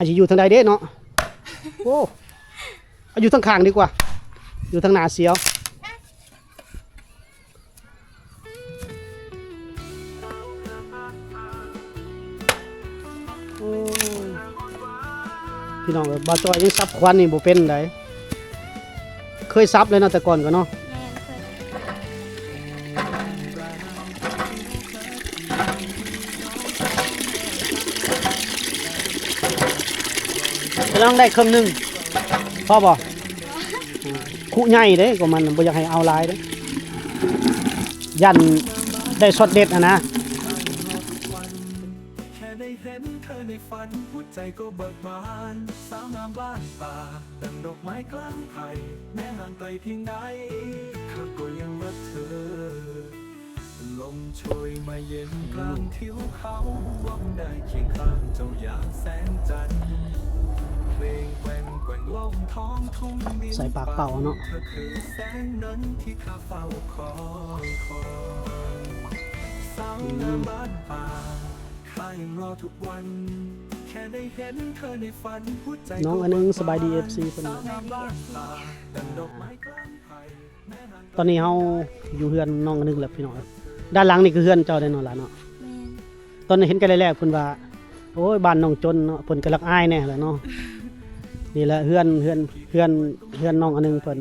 ອາດຊິຢູ່ທາງໃດເດ້ເນາະ. ໂອ້ ເອົາຢູ່ທາງຂ້າງດີກວ່າ ຢູ່ທາງໜ້າສຽວ. ໂອ້ຍ ພີ່ນ້ອງເອີຍ ບ່າວຈ້ອຍຍັງສັບຄວັນນີ້ບໍ່ເປັນໃດ. ເຄີຍສັບແລ້ວເນາະ ແຕ່ກ່ອນກໍເນາະ. ແມ່ນ ເຄີຍ. ກຳລັງໄດ້ເຄິ່ງໜຶ່ງ ພໍບໍ່? ຄຸໃຫຍ່ເດ້ ກໍມັນບໍ່ຢາກໃຫ້ເອົາຫຼາຍເດ້ ຢ້ານໄດ້ຊັອດເດັດຫັ້ນນະ. ແຄ່ໄດ້ເຫັນເທີໃນຝັນ ຫົວໃຈກໍເບີກບານ ສາວງາມບ້ານປ່າ ດັ່ງດອກໄມ້ກາງໄພ ແມ່ຫ່າງໄກພຽງໃດ ຂ້າກໍຍັງຮັກເທີ. ລົມໂຊຍມາເຢັນກາງທິວເຂົາ ຫວັງໄດ້ຄຽງຂ້າງເຈົ້າຍາມແສງຈັນ ເພງແກວ່ງແກວ່ງລົມທ້ອງທົ່ງດິນ ໃສ່ປາກເປົ່າເນາະ ເທີຄືແສງນັ້ນທີ່ຂ້າເຝົ້າຄອຍ ສາວງາມບ້ານປ່າ ຂ້າຍັງລໍທຸກວັນ ແຄ່ໄດ້ເຫັນເທີໃນຝັນ ຫົວໃຈ ນ້ອງອານຶງ ສະບາຍດີ ເອັຟຊີ ເພິ່ນ ສາວງາມບ້ານປ່າ ດັ່ງດອກໄມ້ກາງໄພ ຕອນນີ້ເຮົາຢູ່ເຮືອນນ້ອງອານຶງແລ້ວພີ່ນ້ອງ. ດ້ານຫຼັງນີ້ຄືເຮືອນເຈົ້າເດ້ເນາະຫຼານເນາະ? ແມ່ນ. ຕອນເຫັນກັນແລກໆ ເພິ່ນວ່າ ໂອ້ຍ ບ້ານນ້ອງຈົນເນາະ ເພິ່ນກໍລັກອາຍແດ່ແຫຼະເນາະ. ນີ້ແຫຼະເຮືອນ ເຮືອນ ເຮືອນ ເຮືອນນ້ອງອານຶງເພິ່ນ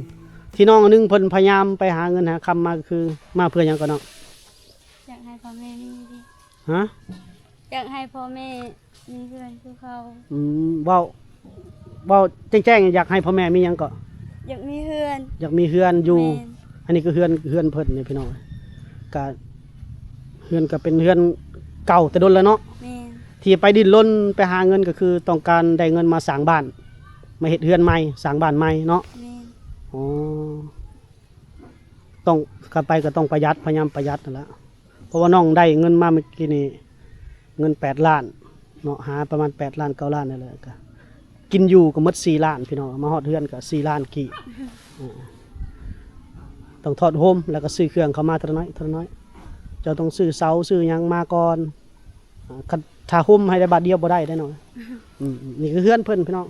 ທີ່ນ້ອງອານຶງເພິ່ນພະຍາຍາມໄປຫາເງິນຫາຄຳມາ ຄືມາເພື່ອຫຍັງກໍເນາະ? ຢາກໃຫ້ພໍ່ແມ່ມີເດ້. ຮະ? ຢາກໃຫ້ພໍ່ແມ່ມີເຮືອນຄືເຂົາ. ອືມ ເວົ້າ ເວົ້າແຈ້ງໆ ຢາກໃຫ້ພໍ່ແມ່ມີຫຍັງເກາະ? ຢາກມີເຮືອນ. ຢາກມີເຮືອນຢູ່. ແມ່ນ. ອັນນີ້ກໍເຮືອນ ເຮືອນເພິ່ນນີ້ພີ່ນ້ອງ ກະເຮືອນກໍເປັນເຮືອນເກົ່າແຕ່ດົນແລ້ວເນາະ. ແມ່ນ. ທີ່ໄປດີ້ນລົນໄປຫາເງິນກໍຄືຕ້ອງການໄດ້ເງິນມາສ້າງບ້ານ ມາເຮັດເຮືອນໃໝ່ ສ້າງບ້ານໃໝ່ເນາະ. ແມ່ນ. ອໍ ຕ້ອງ ກັບໄປກໍຕ້ອງປະຢັດ ພະຍາຍາມປະຢັດຫັ້ນລະ ເພາະວ່ານ້ອງໄດ້ເງິນມາມື້ກີ້ນີ້ ເງິນແປດລ້ານເນາະ ຫາປະມານແປດລ້ານ ເກົ້າລ້ານນີ້ແຫຼະ ກະກິນຢູ່ກໍໝົດສີ່ລ້ານພີ່ນ້ອງ ມາຮອດເຮືອນກໍສີ່ລ້ານກີບ. ເອີ ຕ້ອງທອດໂຮມ ແລ້ວກໍຊື້ເຄື່ອງເຂົ້າມາເທື່ອລະໜ້ອຍ ເທື່ອລະໜ້ອຍ. ເຈົ້າຕ້ອງຊື້ເສົາຊື້ຫຍັງມາກ່ອນ ອາ ຄັນຖ້າໂຮມໃຫ້ໄດ້ບາດດຽວບໍ່ໄດ້ເດ້ນ້ອງ. ອືມ ນີ້ຄືເຮືອນເພິ່ນພີ່ນ້ອງ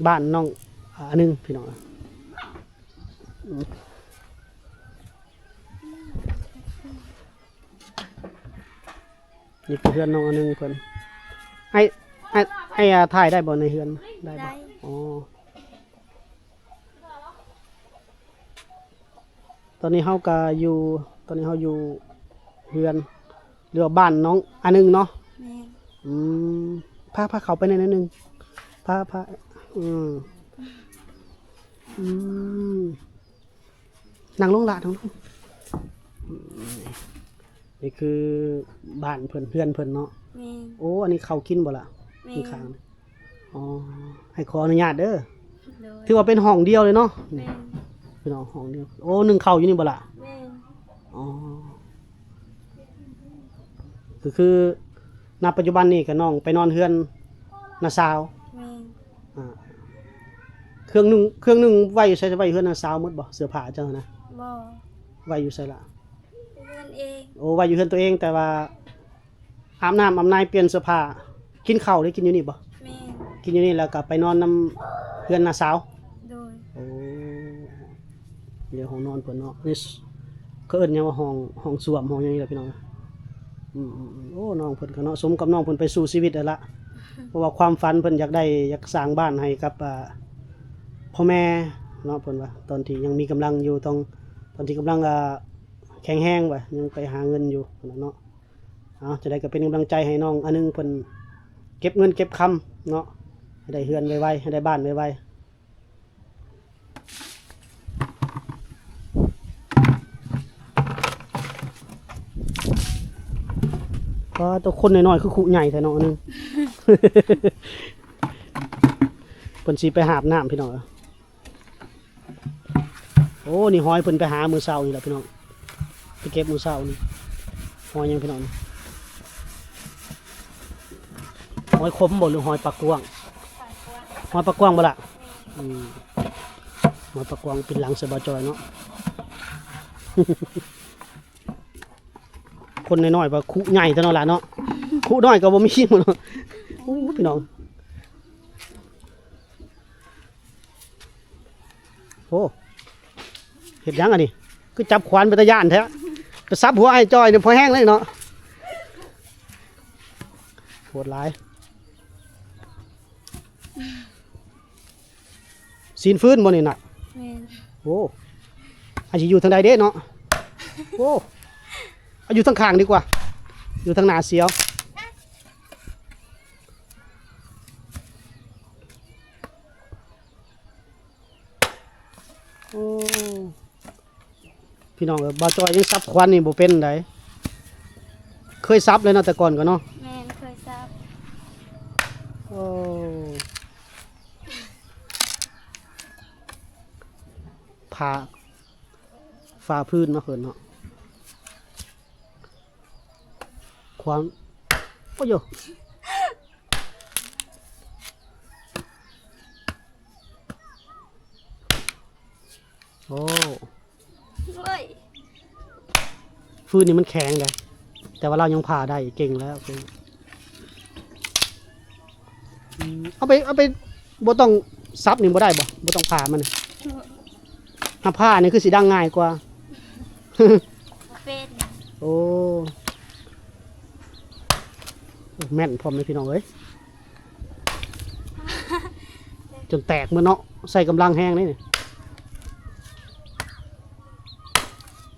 ບ້ານນ້ອງອານຶງພີ່ນ້ອງ. ນີ້ຄືເຮືອນນ້ອງອານຶງເພິ່ນ. ອ້າຍ ອ້າຍ ອ້າຍ ອາ ຖ່າຍໄດ້ບໍ່ໃນເຮືອນ? ໄດ້ບໍ່? ໄດ້. ອໍ ຕອນນີ້ເຮົາກະຢູ່ ຕອນນີ້ເຮົາຢູ່ເຮືອນ ຫຼືວ່າບ້ານນ້ອງອານຶງເນາະ? ແມ່ນ. ອືມ ພາ ພາເຂົ້າໄປແດ່ໜ້ອຍໜຶ່ງ ພາ ພາ ອືມ ອືມ ນັ່ງລົງລະ ນັ່ງລົງ. ນີ້ຄືບ້ານເພິ່ນ ເຮືອນເພິ່ນເນາະ? ແມ່ນ. ໂອ້ ອັນນີ້ເຂົ້າກິນບໍ່ລະ? ແມ່ນ. ຂ້າງໆ ອໍ ໃຫ້ຂໍອະນຸຍາດເດີ. ໂດຍ. ຖືວ່າເປັນຫ້ອງດຽວເລີຍເນາະ? ແມ່ນ. ພີ່ນ້ອງ ຫ້ອງດຽວ. ໂອ້ ໜຶ້ງເຂົ້າຢູ່ນີ້ບໍ່ລະ? ແມ່ນ. ອໍ ກໍຄື ນະປັດຈຸບັນນີ້ກໍນ້ອງໄປນອນເຮືອນນ້າສາວ. ແມ່ນ. ອ່າ ເຄື່ອງໜຶ່ງ ເຄື່ອງໜຶ່ງໄວ້ຢູ່ໃສ? ໄວ້ເຮືອນນ້າສາວໝົດບໍ່? ເສື້ອຜ້າເຈົ້ານະ? ບໍ່. ໄວ້ຢູ່ໃສລະ? ເຮືອນເອງ. ໂອ້ ໄວ້ຢູ່ເຮືອນຕົວເອງ ແຕ່ວ່າອາບນ້ຳອາບໃນ ປ່ຽນເສື້ອຜ້າ ກິນເຂົ້າໄດ້ກິນຢູ່ນີ້ບໍ່? ແມ່ນ. ກິນຢູ່ນີ້ແລ້ວກໍໄປນອນນຳເຮືອນນ້າສາວ? ໂດຍ. ໂອ້ ເລື່ອງຫ້ອງນອນເພິ່ນເນາະ ນີ້ ເຂົາເອີ້ນຫຍັງວ່າຫ້ອງ ຫ້ອງສ້ວມ ຫ້ອງຫຍັງນີ້ລະພີ່ນ້ອງ. ອືມໆໆ ໂອ້ ນ້ອງເພິ່ນກໍເນາະ ສົມກັບນ້ອງເພິ່ນໄປສູ້ຊີວິດຫັ້ນລະ ເພາະວ່າຄວາມຝັນເພິ່ນຢາກໄດ້ ຢາກສ້າງບ້ານໃຫ້ກັບ ອ່າ ພໍ່ແມ່ເນາະ ເພິ່ນວ່າ ຕອນທີ່ຍັງມີກຳລັງຢູ່ ຕ້ອງ ຕອນທີ່ກຳລັງ ອ່າ ແຂງແຮງວ່າ ຍັງໄປຫາເງິນຢູ່ເນາະ. ເອົາ ຈັ່ງໃດກໍເປັນກຳລັງໃຈໃຫ້ນ້ອງອານຶງເພິ່ນເກັບເງິນເກັບຄຳເນາະ ໃຫ້ໄດ້ເຮືອນໄວໆ ໃຫ້ໄດ້ບ້ານໄວໆ. ປ້າ ໂຕຄົນນ້ອຍໆ ຄືຄຸໃຫຍ່ແທ້ເນາະ ອັນນີ້ ເພິ່ນຊິໄປຫາບນ້ຳພີ່ນ້ອງ. ໂອ້ ນີ້ຫອຍເພິ່ນໄປຫາມື້ເຊົ້ານີ້ແຫຼະພີ່ນ້ອງ ໄປເກັບມື້ເຊົ້ານີ້. ຫອຍຫຍັງພີ່ນ້ອງ? ຫອຍຂົມບໍ່ ຫຼືຫອຍປາກກວ້າງ? ຫອຍປາກກວ້າງບໍ່ລະ? ອືມ ຫອຍປາກກວ້າງ ປິ່ນຫຼັງໃສ່ບ່າວຈ່ອຍເນາະ. ຄົນນ້ອຍໆ ວ່າຄຸໃຫຍ່ແທ້ເນາະຫຼານເນາະ ຄຸນ້ອຍກໍບໍ່ມີໝົດເນາະ. ໂອ້ ພີ່ນ້ອງ ໂອ້ ເຮັດຫຍັງອັນນີ້? ຄືຈັບຂວານເປັນຕາຢ້ານແທ້. ໄປສັບຫົວອ້າຍຈ່ອຍນີ້ພໍແຮງເລີຍເນາະ. ໂຫດຫຼາຍ. ຊີ້ນຟື້ນບໍ່ນີ້ນະ? ແມ່ນ. ໂອ້ ອາດຊິຢູ່ທາງໃດເດ້ເນາະ? ໂອ້ ເອົາຢູ່ທາງຂ້າງດີກວ່າ ຢູ່ທາງໜ້າສຽວ. ໂອ້ ພີ່ນ້ອງເອີຍ ບ່າວຈ່ອຍຍັງສັບຂວານນີ້ບໍ່ເປັນໃດ. ເຄີຍສັບແລ້ວເນາະ ແຕ່ກ່ອນກໍເນາະ. ແມ່ນ ເຄີຍສັບ. ໂອ້ ຜ້າ ຜ້າພື້ນມາເພິ່ນເນາະ. ຂວາງ ໂອ້ໂຢ ໂອ້ ໂອ້ຍ ຟືນນີ້ມັນແຂງເດ້ ແຕ່ວ່າລາວຍັງຜ່າໄດ້ ເກັ່ງແລ້ວ ເກັ່ງ. ອືມ ເອົາໄປ ເອົາໄປ ບໍ່ຕ້ອງສັບນີ້ບໍ່ໄດ້ບໍ່? ບໍ່ຕ້ອງຜ່າມັນ? ຖ້າຜ່ານີ້ຄືຊິດັງງ່າຍກວ່າ. ເປັນ ໂອ້ ແມ່ນພ້ອມເດ້ພີ່ນ້ອງເອີຍ ຈົນແຕກໝົດເນາະ ໃຊ້ກຳລັງແຮງເດ້ນີ້.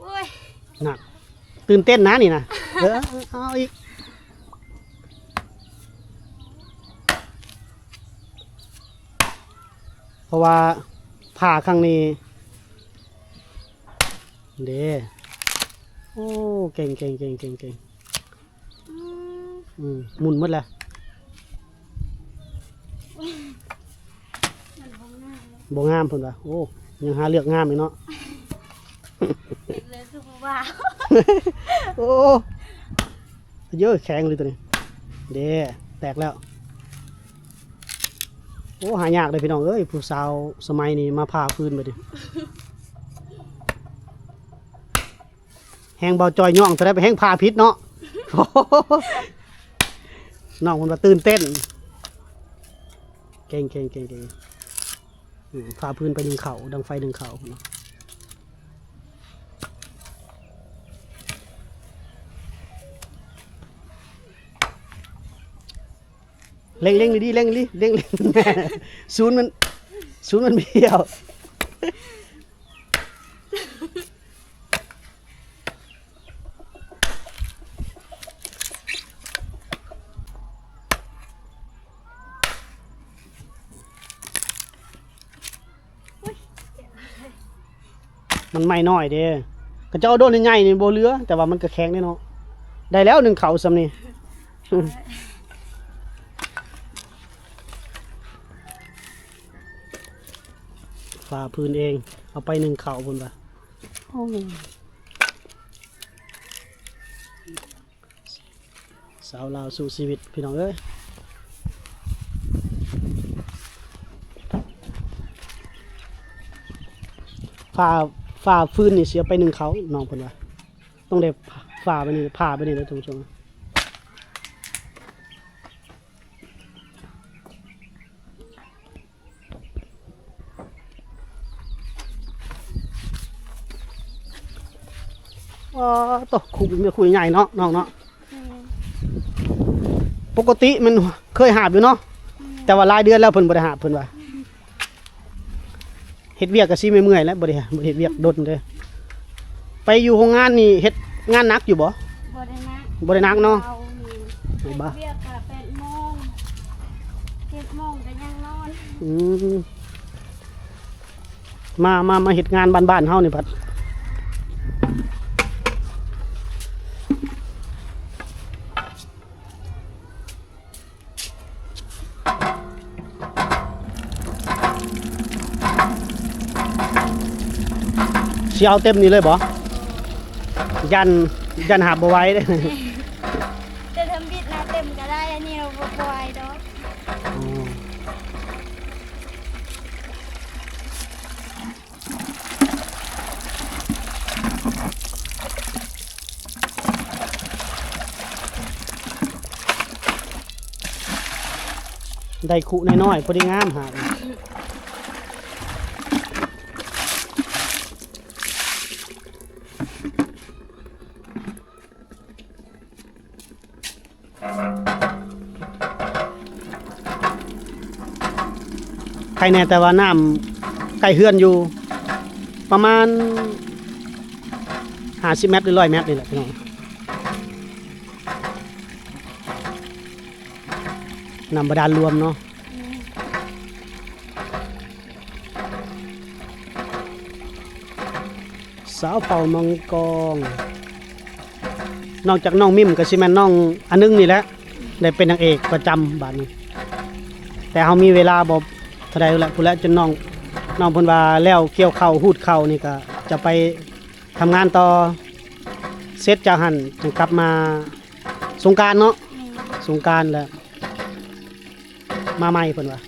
ໂອ້ຍ ນະ ຕື່ນເຕັ້ນນະນີ້ນະ. ເອີ ເອົາອີກ ເພາະວ່າຜ່າຄັ້ງນີ້ເດ້. ໂອ້ ເກັ່ງ ເກັ່ງ ເກັ່ງ ເກັ່ງ ເກັ່ງ. ອືມ ອືມ ໝຸ່ນໝົດແລ້ວ. ມັນບໍ່ງາມເນາະ ບໍ່ງາມເພິ່ນວ່າ. ໂອ້ ຍັງຫາເລືອກງາມອີກເນາະ. ເຮັດເລີຍຄືຜູ້ບ່າວ. ໂອ້ ເຢີ ແຂງເລີຍຕົວນີ້ ເດ້ ແຕກແລ້ວ. ໂອ້ ຫາຍາກເດ້ພີ່ນ້ອງເອີຍ ຜູ້ສາວສະໄໝນີ້ມາຜ່າຟືນແບບນີ້. ແຮງເບົາຈ່ອຍຍ່ອງ ແຕ່ໄດ້ໄປແຮງຜ່າຜິດເນາະ. ນ້ອງເພິ່ນວ່າຕື່ນເຕັ້ນ. ເກັ່ງ ເກັ່ງ ເກັ່ງ ເກັ່ງ. ອືມ ຜ່າຟືນໄປໜຶ່ງເຂົ້າ ດັງໄຟໜຶ່ງເຂົ້າເນາະ. ເລັ່ງ ເລັ່ງດີໆ ເລັ່ງດີ ເລັ່ງ ເລັ່ງ ສູນມັນ ສູນມັນບ້ຽວ. ມັນໄມ້ນ້ອຍເດ້ ຄັນເຈົ້າເອົາໂດນໃຫຍ່ໆນີ້ບໍ່ເຫຼືອ ແຕ່ວ່າມັນກໍແຂງເດ້ເນາະ. ໄດ້ແລ້ວໜຶ່ງເຂົ້າສ່ຳນີ້. ຝາພື້ນເອງ ເອົາໄປໜຶ່ງເຂົ້າພຸ້ນວ່າ. ໂອ້ ສາວລາວສູ້ຊີວິດ ພີ່ນ້ອງເອີຍ. ຝາ ຝາຟື້ນນີ້ຊິເອົາໄປໜຶ່ງເຂົ້າ ນ້ອງເພິ່ນວ່າ. ຕ້ອງໄດ້ຝາໄປນີ້ ຜ່າໄປນີ້ເດີທ່ານຜູ້ຊົມ. ອໍ ໂຕ ຄຸ ແມ່ຄຸໃຫຍ່ເນາະ ນ້ອງເນາະ. ແມ່ນ. ປົກກະຕິມັນເຄີຍຫາບຢູ່ເນາະ. ແມ່ນ. ແຕ່ວ່າຫຼາຍເດືອນແລ້ວເພິ່ນບໍ່ໄດ້ຫາບ ເພິ່ນວ່າ. ເຮັດວຽກກໍຊິເມື່ອຍໆແຫຼະ ບໍ່ໄດ້ ບໍ່ໄດ້ເຮັດວຽກດົນເດ້. ໄປຢູ່ໂຮງງານນີ້ເຮັດງານໜັກຢູ່ບໍ່? ບໍ່ໄດ້ໜັກ ບໍ່ໄດ້ໜັກເນາະ. ເບົາ ແມ່ນ. ເຮັດວຽກກໍແປດໂມງ ເຈັດໂມງກໍຍັງນອນ. ອືມ ມາ ມາ ມາເຮັດງານບ້ານໆເຮົານີ້ພັດ ຊິເອົາເຕັມນີ້ເລີຍບໍ່? ຢ້ານ ຢ້ານຫາບບໍ່ໄຫວເດ້. ແຕ່ທຳອິດນະເຕັມກໍໄດ້ ອັນນີ້ເຮົາບໍ່ ບໍ່ໄຫວດອກ. ອໍ. ໄດ້ຄຸນ້ອຍໆ ພໍດີງາມຫາ. ໂ ໃກ້ແນ່ ແຕ່ວ່ານ້ຳໃກ້ເຮືອນຢູ່ປະມານຫ້າສິບແມັດ ຫຼື ຮ້ອຍແມັດນີ້ແຫຼະພີ່ນ້ອງ. ນ້ຳບາດານລວມເນາະ. ສາວເຜົ່າມັງກອງ ນອກຈາກນ້ອງມິມກໍຊິແມ່ນນ້ອງອານຶງນີ້ແຫຼະ ໄດ້ເປັນນາງເອກປະຈຳບາດນີ້. ແຕ່ເຮົາມີເວລາບໍ່ເທົ່າໃດແຫຼະ ພຸ້ນແຫຼະ ຈົນນ້ອງ ນ້ອງເພິ່ນວ່າແລ້ວກ່ຽວເຂົ້າ ຮູດເຂົ້ານີ້ກໍຈະໄປທຳງານຕໍ່ ເສັດຈາກຫັ້ນຈຶ່ງກັບມາ ສົງການເນາະ. ແມ່ນ. ສົງການແລ້ວມາໃໝ່ເພິ່ນວ່າ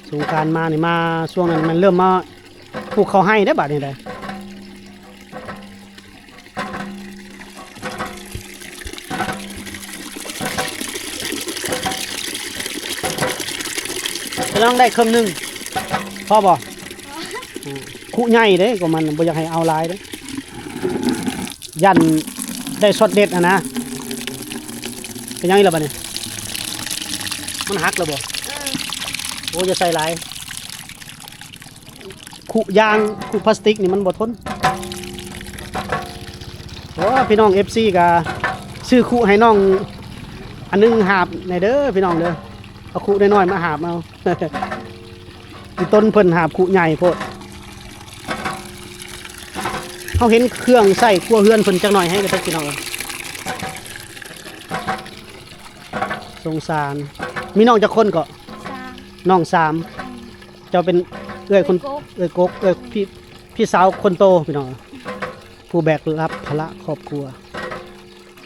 ສົງການມານີ້ ມາຊ່ວງນັ້ນແມ່ນເລີ່ມມາປູກເຂົ້າໄຮ່ເດ້ ບາດນີ້ເດ້. ກຳລັງໄດ້ເຄິ່ງໜຶ່ງ ພໍບໍ່? ອືມ ຄຸໃຫຍ່ເດ້ ກໍມັນບໍ່ຢາກໃຫ້ເອົາຫຼາຍເດ້ ຢ້ານໄດ້ຊັອດເດັດຫັ້ນນະ. ເປັນຫຍັງອີກລະບາດນີ້? ມັນຫັກແລ້ວບໍ່? ເອີ ໂອ້ ຢ່າໃສ່ຫຼາຍ. ຄຸຢາງ ຄຸພລາສຕິກນີ້ມັນບໍ່ທົນ. ໂອ້ ພີ່ນ້ອງເອັຟຊີກະຊື້ຄຸໃຫ້ນ້ອງອັນໜຶ່ງຫາບແດ່ເດີພີ່ນ້ອງເດີ ເອົາຄຸນ້ອຍໆມາຫາບເອົາ. ອີຕົນເພິ່ນຫາບຄຸໃຫຍ່ໂພດ. ເຮົາເຫັນເຄື່ອງໃຊ້ຄົວເຮືອນເພິ່ນຈັກໜ້ອຍໃຫ້ກະເຖິກພີ່ນ້ອງເອີຍ. ສົງສານ. ມີນ້ອງຈັກຄົນເກາະ? ສາມ. ນ້ອງສາມ. ອືມ. ເຈົ້າເປັນເອື້ອຍຄົນ ເອື້ອຍກົກ ເອື້ອຍ ເອື້ອຍກົກ ເອື້ອຍ ພີ່ ພີ່ສາວຄົນໂຕພີ່ນ້ອງ ຜູ້ແບກຮັບພາລະຄອບຄົວ.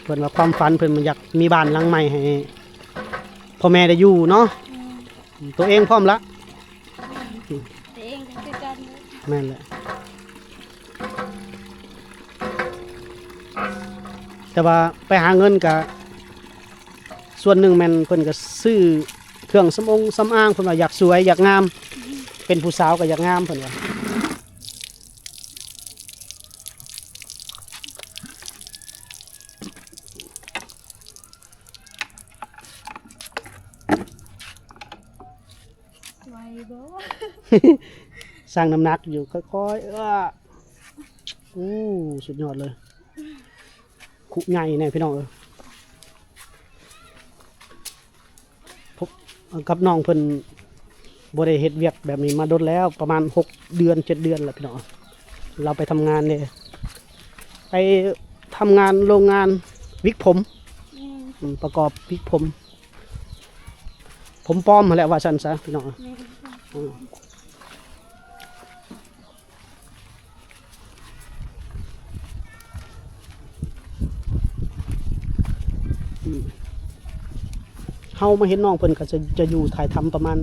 ເພິ່ນວ່າຄວາມຝັນເພິ່ນມັນຢາກມີບ້ານຫຼັງໃໝ່ໃຫ້ພໍ່ແມ່ໄດ້ຢູ່ເນາະ. ແມ່ນ. ຕົວເອງພ້ອມລະ? ແມ່ນ. ຕົວເອງກໍຄືກັນ. ແມ່ນແຫຼະ. ແຕ່ວ່າໄປຫາເງິນກະ ສ່ວນໜຶ່ງແມ່ນເພິ່ນກໍຊື້ເຄື່ອງສຳອົງສຳອາງ ເພິ່ນວ່າຢາກສວຍຢາກງາມ ເປັນຜູ້ສາວກໍຢາກງາມ ເພິ່ນວ່າ. ໄຫວບໍ່? ຊັ່ງນ້ຳໜັກຢູ່ ຄ່ອຍໆ ເອີ ໂອ້ ສຸດຍອດເລີຍ. ຄຸໃຫຍ່ແນ່ພີ່ນ້ອງເອີຍ. ພົບກັບນ້ອງເພິ່ນບໍ່ໄດ້ເຮັດວຽກແບບນີ້ມາດົນແລ້ວ ປະມານຫົກເດືອນ ເຈັດເດືອນແລ້ວພີ່ນ້ອງ. ລາວໄປທຳງານເດ້ ໄປທຳງານໂລງງານວິກຜົມ. ແມ່ນ. ອືມ ປະກອບວິກຜົມ ຜົມປອມຫັ້ນແຫຼະ ວ່າຊັ້ນຊະພີ່ນ້ອງ. ແມ່ນ. ອືມ. ອືມ ເຮົາມາເຫັນນ້ອງເພິ່ນກໍຈະ ຈະຢູ່ຖ່າຍທຳປະມານ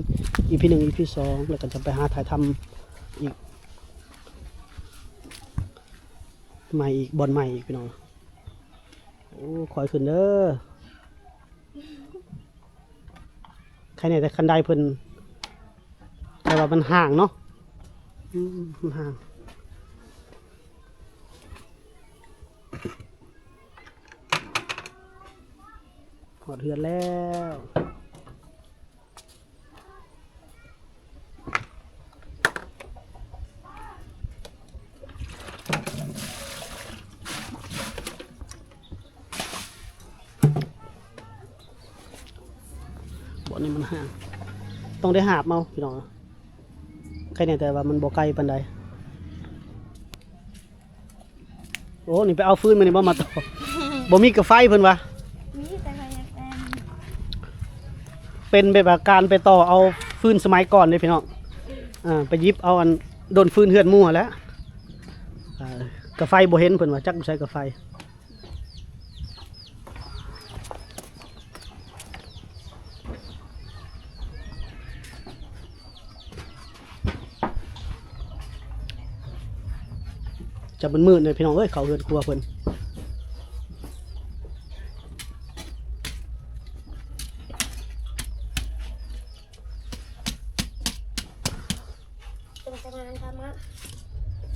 ອີພີໜຶ່ງ ອີພີສອງ ແລ້ວກໍຈະໄປຫາຖ່າຍທຳອີກ ໃໝ່ອີກ ບ່ອນໃໝ່ອີກ ພີ່ນ້ອງ. ໂອ້ ຄ່ອຍຂຶ້ນເດີ. ໄຄແນ່ແຕ່ຄັນໄດເພິ່ນ ແຕ່ວ່າມັນຫ່າງເນາະ. ອືມ ມັນຫ່າງ. ຮອດເຮືອນແລ້ວ. ບ່ອນນີ້ມັນຫ່າງ ຕ້ອງໄດ້ຫາບເອົາພີ່ນ້ອງ. ໄຄແນ່ແຕ່ວ່າມັນບໍ່ໄກປານໃດ. ໂອ້ ນີ້ໄປເອົາຟືນມານີ້ບໍ່ ມາຕໍ່? ບໍ່ມີກະໄຟເພິ່ນວ່າ. ມີ ແຕ່ວ່າຢາກ ເປັນແບບວ່າການໄປຕໍ່ເອົາຟືນສະໄໝກ່ອນເດ້ພີ່ນ້ອງ. ອ່າ ໄປຫຍິບເອົາອັນດົນຟືນເຮືອນໝູ່ຫັ້ນແຫຼະ. ເອີ ກະໄຟບໍ່ເຫັນເພິ່ນວ່າ ຈັກຢູ່ໃສກະໄຟ. ຈະມືດໆ ເດີພີ່ນ້ອງເອີຍ ເຂົ້າເຮືອນຄົວເພິ່ນ.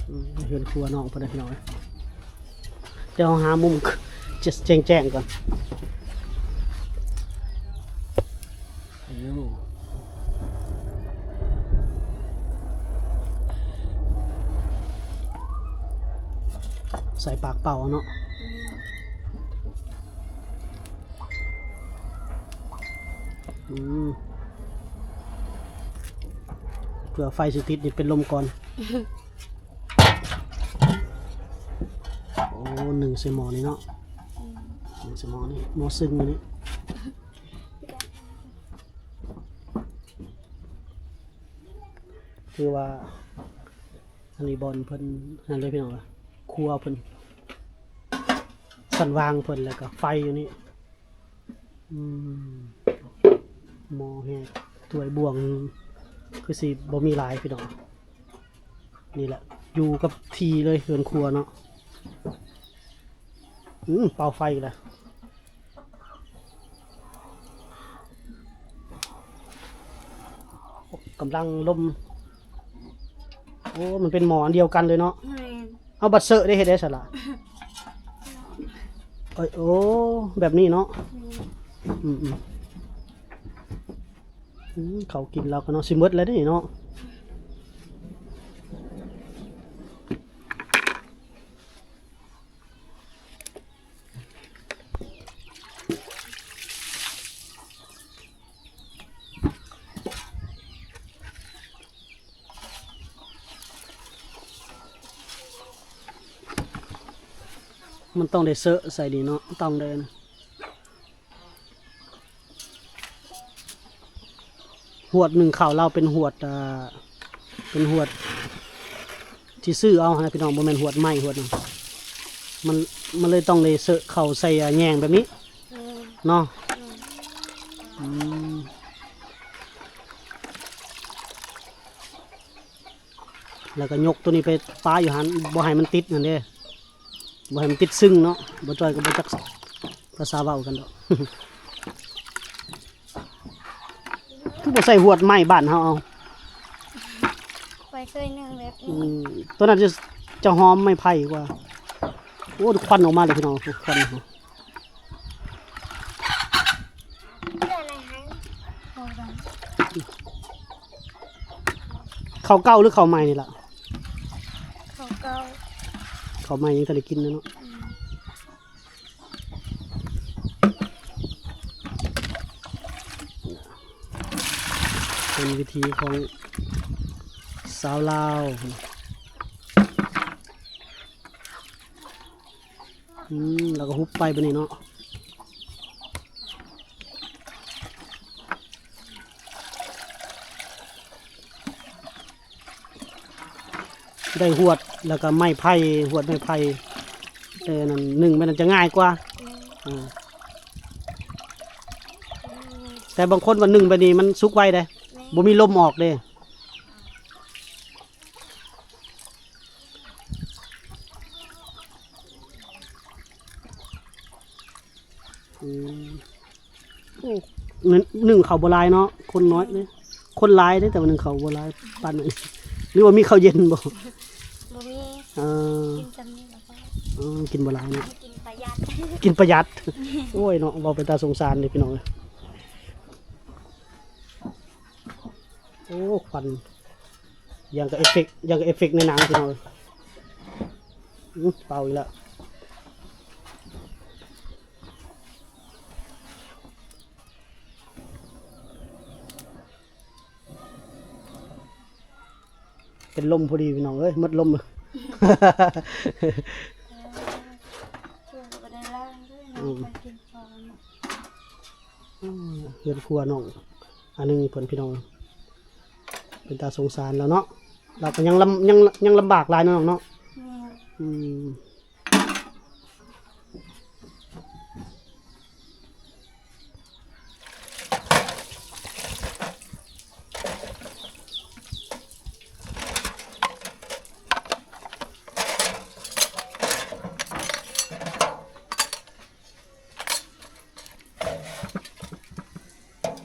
ອືມ ເຮືອນຄົວນ້ອງເພິ່ນເດີພີ່ນ້ອງເອີຍ. ດຽວເຮົາຫາມຸມແຈ້ງໆ ກ່ອນ. ໃສ່ປາກເປົ່າເນາະ. ອືມ ເພື່ອໄຟຊິຕິດນີ້ເປັນລົມກ່ອນ. ໂອ້ ໜຶ້ງໃສ່ໝໍ້ນີ້ເນາະ. ອືມ ໜຶ້ງໃສ່ໝໍ້ນີ້ ໝໍ້ຊຶງນີ້. ຄືວ່າ ອັນນີ້ບ່ອນເພິ່ນນັ້ນເລີຍພີ່ນ້ອງ ຄົວເພິ່ນ ຊັ້ນວາງເພິ່ນ ແລ້ວກໍໄຟຢູ່ນີ້. ອືມ ໝໍ້ແຮກ ຖ້ວຍບ່ວງ ຄືຊິບໍ່ມີຫຼາຍພີ່ນ້ອງ. ນີ້ແຫຼະ ຢູ່ກັບທີ່ເລີຍເຮືອນຄົວເນາະ. ອືມ ເປົ່າໄຟອີກແລ້ວ. ກຳລັງລົມ. ໂອ້ ມັນເປັນໝໍ້ອັນດຽວກັນເລີຍເນາະ. ແມ່ນ. ເອົາ ບັດເຊາະໄດ້ເຮັດໄດ້ຊັ້ນລະ. ເອີຍ ໂອ້ ແບບນີ້ເນາະ. ແມ່ນ. ອືມໆ ອືມ ເຂົ້າກິນລາວກໍເນາະ ຊິໝົດແລ້ວເດ້ເນາະ. ມັນຕ້ອງໄດ້ເຊາະໃສ່ນີ້ເນາະ ຕ້ອງໄດ້ ຫວດໜຶ້ງເຂົ້າລາວເປັນຫວດ ອ່າ ເປັນຫວດທີ່ຊື້ເອົາຫັ້ນນະພີ່ນ້ອງ ບໍ່ແມ່ນຫວດໄມ້ຫວດຫຍັງ. ມັນ ມັນເລີຍຕ້ອງໄດ້ເຊາະເຂົ້າໃສ່ ອ່າ ແຍງແບບນີ້ ແມ່ນ ເນາະ. ແມ່ນ. ອືມ ແລ້ວກໍຍົກໂຕນີ້ໄປປະຢູ່ຫັ້ນ ບໍ່ໃຫ້ມັນຕິດຫັ້ນເດ້. ບໍ່ໃຫ້ມັນຕິດຊຶ້ງເນາະ ບໍ່ຈ່ອຍກໍບໍ່ຈັກພາສາເວົ້າກັນດອກ. ຄືບໍ່ໃສ່ຫວດໄມ້ບ້ານເຮົາເອົາ ຂ້ອຍເຄີຍໜຶ້ງແບບນີ້. ອືມ ຕົວນັ້ນຈະ ຈະຫອມໄມ້ໄຜ່ກວ່າ. ໂອ້ ຄວັນອອກມາເລີຍພີ່ນ້ອງ ຄວັນ. ເຂົ້າເກົ່າ ເຂົ້າເກົ່າ ຫຼື ເຂົ້າໃໝ່ນີ້ລະ? ເຂົ້າເກົ່າ. ເຂົ້າໃໝ່ຍັງທັນໄດ້ກິນເນາະ. ອືມ ເປັນວິຖີຂອງຊາວລາວ. ອືມ ແລ້ວກໍຫຸບໄປແບບນີ້ເນາະ. ໄດ້ຫວດ ແລ້ວກໍໄມ້ໄຜ່ ຫວດໄມ້ໄຜ່ ເອີ ນັ້ນ ໜຶ້ງແບບນັ້ນຈະງ່າຍກວ່າ. ແມ່ນ. ອ່າ ແຕ່ບາງຄົນວ່າໜຶ້ງແບບນີ້ມັນສຸກໄວເດ້. ແມ່ນ. ບໍ່ມີລົມອອກເດ້. ອືມ ໂອ້ ໜຶ້ງ ໜຶ້ງເຂົ້າບໍ່ຫຼາຍເນາະ ຄົນນ້ອຍເດ້ ຄົນຫຼາຍເດ້ ແຕ່ວ່າໜຶ້ງເຂົ້າບໍ່ຫຼາຍປານນັ້ນ. ຫຼືວ່າມີເຂົ້າເຢັນບໍ່? ບໍ່ມີ. ເອີ ກິນສ່ຳນີ້ລະພໍ. ເອີ ກິນບໍ່ຫຼາຍເນາະ ກິນປະຢັດ ກິນປະຢັດ. ໂອ້ຍເນາະ ເວົ້າເປັນຕາສົງສານເດ້ພີ່ນ້ອງເອີຍ. ໂອ້ ຄວັນ ຢ່າງກັບເອຟເຟັກ ຢ່າງກັບເອຟເຟັກໃນໜັງພີ່ນ້ອງເອີຍ. ອື ເປົ່າອີກແລ້ວ ເປັນລົມພໍດີພີ່ນ້ອງເອີຍ ໝົດລົມ. ເອີ ເພິ່ນກໍບໍ່ໄດ້ລ້າງເດີເນາະ. ອືມ ໄປກິນເຂົ້າ. ອືມ ເຮືອນຄົວນ້ອງອັນໜຶ່ງເພິ່ນພີ່ນ້ອງ ເປັນຕາສົງສານລາວເນາະ ລາວກໍຍັງລຳ ຍັງ ຍັງລຳບາກຫຼາຍເນາະນ້ອງເນາະ. ແມ່ນ. ອືມ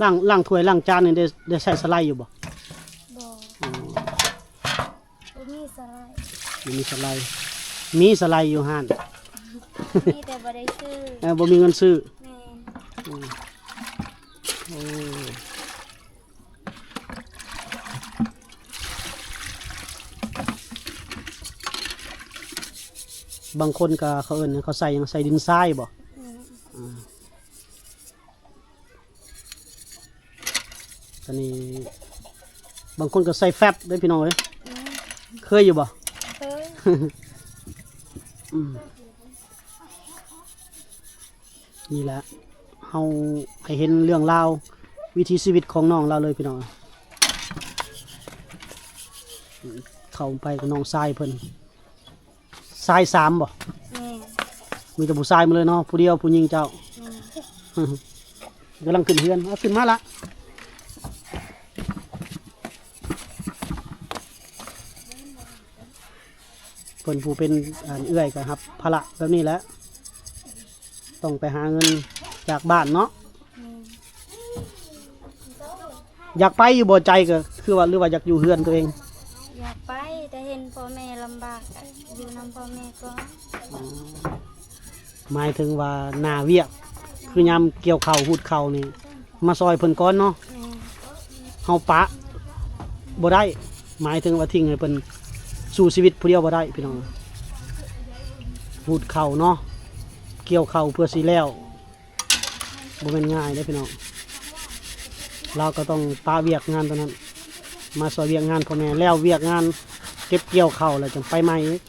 ລ້າງ ລ້າງຖ້ວຍລ້າງຈານນີ້ໄດ້ ໄດ້ໃຊ້ສະໄລຢູ່ບໍ່? ບໍ່. ອໍ ບໍ່ມີສະໄລ. ບໍ່ມີສະໄລ. ມີສະໄລຢູ່ຮ້ານ ມີແຕ່ບໍ່ໄດ້ຊື້. ເອີ ບໍ່ມີເງິນຊື້. ແມ່ນ. ອືມ ໂອ້ ບາງຄົນກໍເຂົາເອີ້ນ ເຂົາໃສ່ຫຍັງ ໃສ່ດິນຊາຍບໍ່? ອືມ ອ່າ ອັນນີ້ບາງຄົນກໍໃສ່ແຟັບເດ້ພີ່ນ້ອງເອີຍ. ອືມ ເຄີຍຢູ່ບໍ່? ເຄີຍ. ອືມ ນີ້ແຫຼະ ເຮົາໃຫ້ເຫັນເລື່ອງລາວ ວິຖີຊີວິດຂອງນ້ອງລາວເລີຍພີ່ນ້ອງ. ເຂົ້າໄປກັບນ້ອງຊາຍເພິ່ນ ຊາຍສາມບໍ່? ແມ່ນ. ມີແຕ່ຜູ້ຊາຍໝົດເລີຍເນາະ ຜູ້ດຽວຜູ້ຍິງເຈົ້າ. ແມ່ນ. ກຳລັງຂຶ້ນເຮືອນ ເອົາ ຂຶ້ນມາລະ. ເພິ່ນຜູ້ເປັນ ອັນ ເອື້ອຍກໍຮັບພາລະແບບນີ້ແຫຼະ ຕ້ອງໄປຫາເງິນຈາກບ້ານເນາະ. ແມ່ນ. ຢາກໄປຢູ່ບໍ່? ໃຈກໍຄືວ່າ ຫຼືວ່າຢາກຢູ່ເຮືອນຕົວເອງ? ຢາກໄປ ແຕ່ເຫັນພໍ່ແມ່ລຳບາກ ກໍຢູ່ນຳພໍ່ແມ່ກ່ອນ. ອໍ ໝາຍເຖິງວ່າໜ້າວຽກ ຄືຍາມກ່ຽວເຂົ້າ ຫູດເຂົ້ານີ້ ມາຊ່ອຍເພິ່ນກ່ອນເນາະ. ແມ່ນ. ເຮົາປະບໍ່ໄດ້ ໝາຍເຖິງວ່າຖິ້ມໃຫ້ເພິ່ນ ສູ້ຊີວິດຜູ້ດຽວບໍ່ໄດ້ພີ່ນ້ອງ. ຫູດເຂົ້າເນາະ ກ່ຽວເຂົ້າເພື່ອຊິແລ້ວ ບໍ່ແມ່ນງ່າຍເດ້ພີ່ນ້ອງ. ລາວກໍຕ້ອງປະວຽກງານຕົວນັ້ນ ມາຊ່ອຍວຽກງານພໍ່ແມ່ ແລ້ວວຽກງານເກັບກ່ຽວເຂົ້າແລ້ວຈັ່ງໄປໃໝ່ອີກ.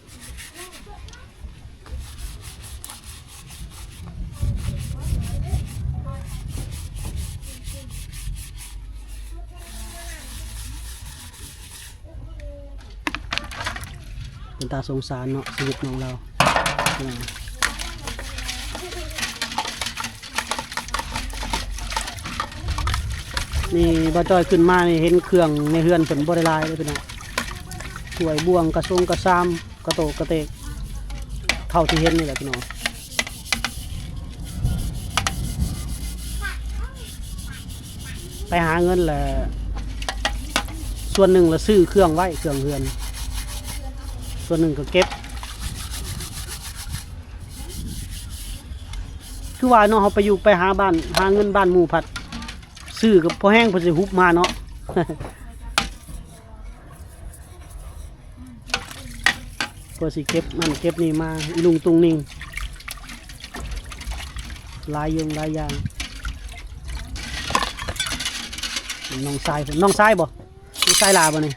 ເປັນຕາສົງສານເນາະ ຊີວິດນ້ອງລາວ. ນີ້ບ່າວຈ້ອຍຂຶ້ນມານີ້ ເຫັນເຄື່ອງໃນເຮືອນເພິ່ນບໍ່ໄດ້ຫຼາຍເດ້ພີ່ນ້ອງ. ຖ້ວຍບ່ວງ ກະຊົງກະຊາມ ກະໂຕກກະເຕກ ເທົ່າທີ່ເຫັນນີ້ແຫຼະພີ່ນ້ອງ. ໄປຫາເງິນແຫຼະ ສ່ວນໜຶ່ງລະຊື້ເຄື່ອງໄວ້ ເຄື່ອງເຮືອນ ສ່ວນໜຶ່ງກໍເກັບ. ຄືວ່າເນາະ ເຮົາໄປຢູ່ໄປຫາບ້ານ ຫາເງິນບ້ານໝູ່ພັດ ຊື້ກໍພໍແຮງເພິ່ນຊິຮຸບມາເນາະ. ເພື່ອຊິເກັບນັ້ນເກັບນີ້ມາອີລຸງຕຸງນິງ ຫຼາຍຢ່າງຫຼາຍຢ່າງ. ນ້ອງຊາຍເພິ່ນ ນ້ອງຊາຍບໍ່? ນ້ອງຊາຍຫຼ້າບໍ່ນີ້?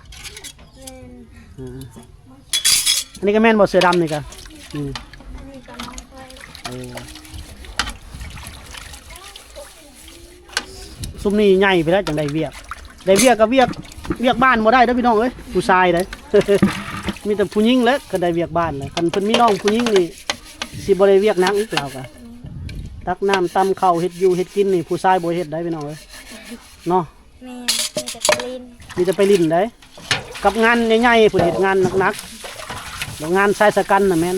ແມ່ນ. ອ່າ ອັນນີ້ກໍແມ່ນບໍ່? ເສື້ອດຳນີ້ກໍ ອືມ ອັນນີ້ກໍນ້ອງຂ້ອຍ. ໂອ້ ຊຸມນີ້ໃຫຍ່ໄປແລ້ວ ຈັ່ງໄດ້ວຽກ ໄດ້ວຽກກໍວຽກ ວຽກບ້ານບໍ່ໄດ້ເດີ້ພີ່ນ້ອງເອີຍ ຜູ້ຊາຍເດ້. ມີແຕ່ຜູ້ຍິງແຫຼະ ຄັນໄດ້ວຽກບ້ານແຫຼະ. ຄັນເພິ່ນມີນ້ອງຜູ້ຍິງນີ້ ຊິບໍ່ໄດ້ວຽກໜັກອີກ ລາວກໍ ຕັກນ້ຳ ຕຳເຂົ້າ ເຮັດຢູ່ເຮັດກິນນີ້ ຜູ້ຊາຍບໍ່ເຮັດໄດ້ພີ່ນ້ອງເອີຍ ເນາະ. ແມ່ນ ມີແຕ່ໄປຫຼິ້ນ ມີແຕ່ໄປຫຼິ້ນໄດ໋ ກັບງານໃຫຍ່ໆ ເພິ່ນເຮັດງານໜັກໆ ແບບງານຊາຍຊະກັນນະແມ່ນ